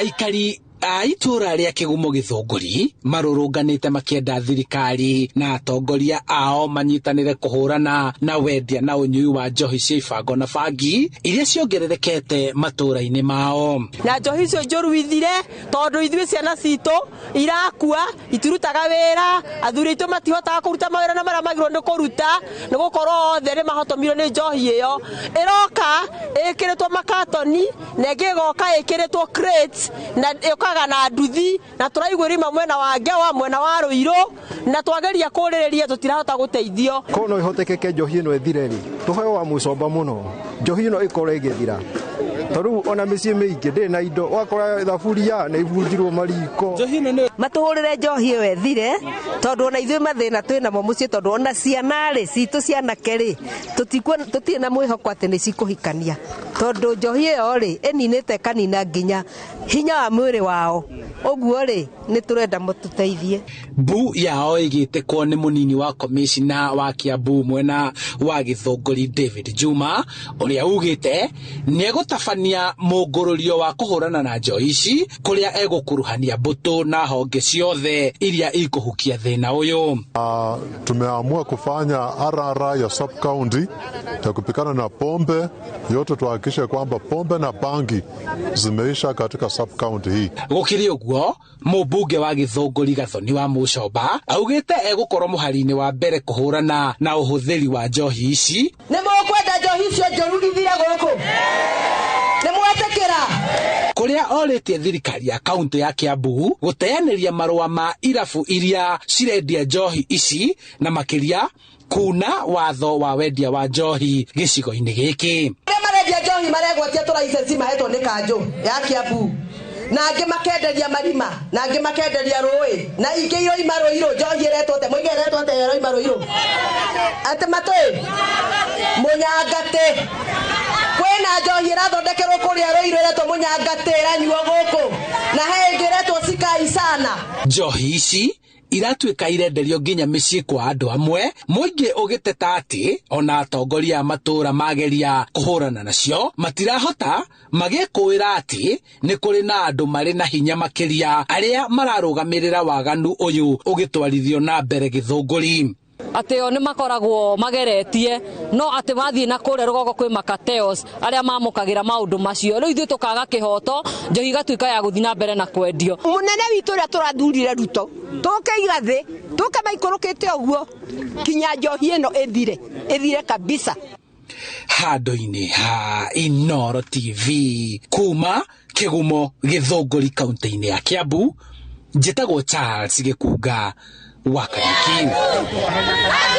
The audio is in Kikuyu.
Aikari a itũũra rĩa Kĩgumo Gĩthũngũri marũrũnganĩte makĩenda thirikari na atongoria ao manyitanĩre kũhũrana na wendia na ũnyui wa njohi cia ibango na bangi iria ciongererekete matũũra-inĩ mao. Na njohi icio njũru ithire, tondũ ithuĩ ciana citũ irakua, itirutaga wĩra, athuri aitũ matihotaga kũruta mawĩra na marĩa magĩrĩirwo nĩ kũruta, nĩ gũkorwo othe nĩ mahotomirwo nĩ njohi ĩyo. Ĩroka ĩkĩrĩtwo makatoni, na ĩngĩ ĩgoka ĩkĩrĩtwo crates, na ĩũkaga na nduthi, na tũraigua ĩrauma mwena wa Ngewa, mwena wa Rũirũ, na twageria kũrĩrĩria tũtirahota gũteithio. Korwo no ĩhotekeke njohi ĩno ĩthire rĩ, tũheo wa mũcomba mũno, njohi ĩno ĩkorwo ĩgĩthira. Tondũ ona mĩciĩ mĩingĩ ndĩrĩ na indo, ũgakora thaburia nĩ ibunjirwo mariko. Matũhũrĩre njohi ĩyo ĩthire, tondũ ona ithuĩ mathĩna twĩ namo mũciĩ, tondũ ona ciana rĩ, citũ cianake rĩ, tũtirĩ na mwĩhoko atĩ nĩ cikũhikania, tondũ njohi ĩyo rĩ, ĩninĩte ĩkanina nginya hinya wa mwĩrĩ wao. Ũguo rĩ, nĩ tũrenda mũtũteithie. Mbu yao ĩgĩtĩkwo nĩ mũnini wa komishina wa Kiambu mwena wa Gĩthũngũri David Juma, ũrĩa ugĩte nĩegũtabania mũngũrũrio wa kũhũrana na njohi ici, kũrĩa egũkuruhania mbũtũ na honge ciothe iria ikũhukia thĩna ũyũ. Tumeamua kufanya RRR ya sub county ya kupikana na pombe yote, tuhakikishe kwamba pombe na bangi zimeisha katika sub county hii. Gũkĩrĩ ũguo, mũmbunge wa Gĩthũngũri Gathoni wa Mũcomba augĩte egũkorwo mũhari-inĩ wa mbere kũhũrana na ũhũthĩri wa njohi ici. Nĩ mũkwenda njohi icio njũru ithire gũkũ? Nĩ mwetĩkĩra? Kũrĩa orĩtie thirikari ya kaunti ya Kiambu gũteanĩria marũa ma irabu iria cirendia njohi ici na makĩria kuna watho wa wendia wa njohi gĩcigo-inĩ gĩkĩ. Arĩa marendia njohi maregwatia tũraicenci mahetwo nĩ kanjũ ya Kiambu, na angĩ makenderia marima, na angĩ makenderia rũĩ, na ingĩ iroima Rũirũ. Njohi ĩretwo atĩa? Moiga ĩretwo atĩa ĩroima Rũirũ? Atĩ matũĩ mũnyangatĩ. Kwĩna njohi ĩrathondekerwo kũrĩa Rũirũ ĩretwo mũnyangatĩ, ĩranyuo gũkũ, na he ĩngĩ ĩretwo sikai sana. Njohi ici iratuĩka irenderio nginya mĩciĩ kwa andũ amwe, mũingĩ ũgĩteta atĩ ona atongoria a matũũra mageria kũhũrana nacio matirahota, magĩkũĩra atĩ nĩ kũrĩ na andũ marĩ na hinya makĩria arĩa mararũgamĩrĩra waganu ũyũ ũgĩtwarithio na mbere Gĩthũngũri. Atĩ o nĩ makoragwo mageretie, no atĩ mathiĩ na kũrĩa rũgongo kwĩ makateos arĩa mamũkagĩra maũndũ macio. Rĩu ithuĩ tũkaga kĩhoto, njohi ĩgatuĩka ya gũthiĩ na mbere na kwendio. Mũnene witũ ũrĩa tũrathurire Ruto, tũke igathĩ, tũke maikũrũkĩte ũguo kinya njohi ĩno ĩthire, ĩthire kabisa. Handũ-inĩ ha Inooro TV kuma Kĩgumo Gĩthũngũri kaunti-inĩ ya Kiambu, njĩtagwo Charles Gĩkunga wa Kariuki.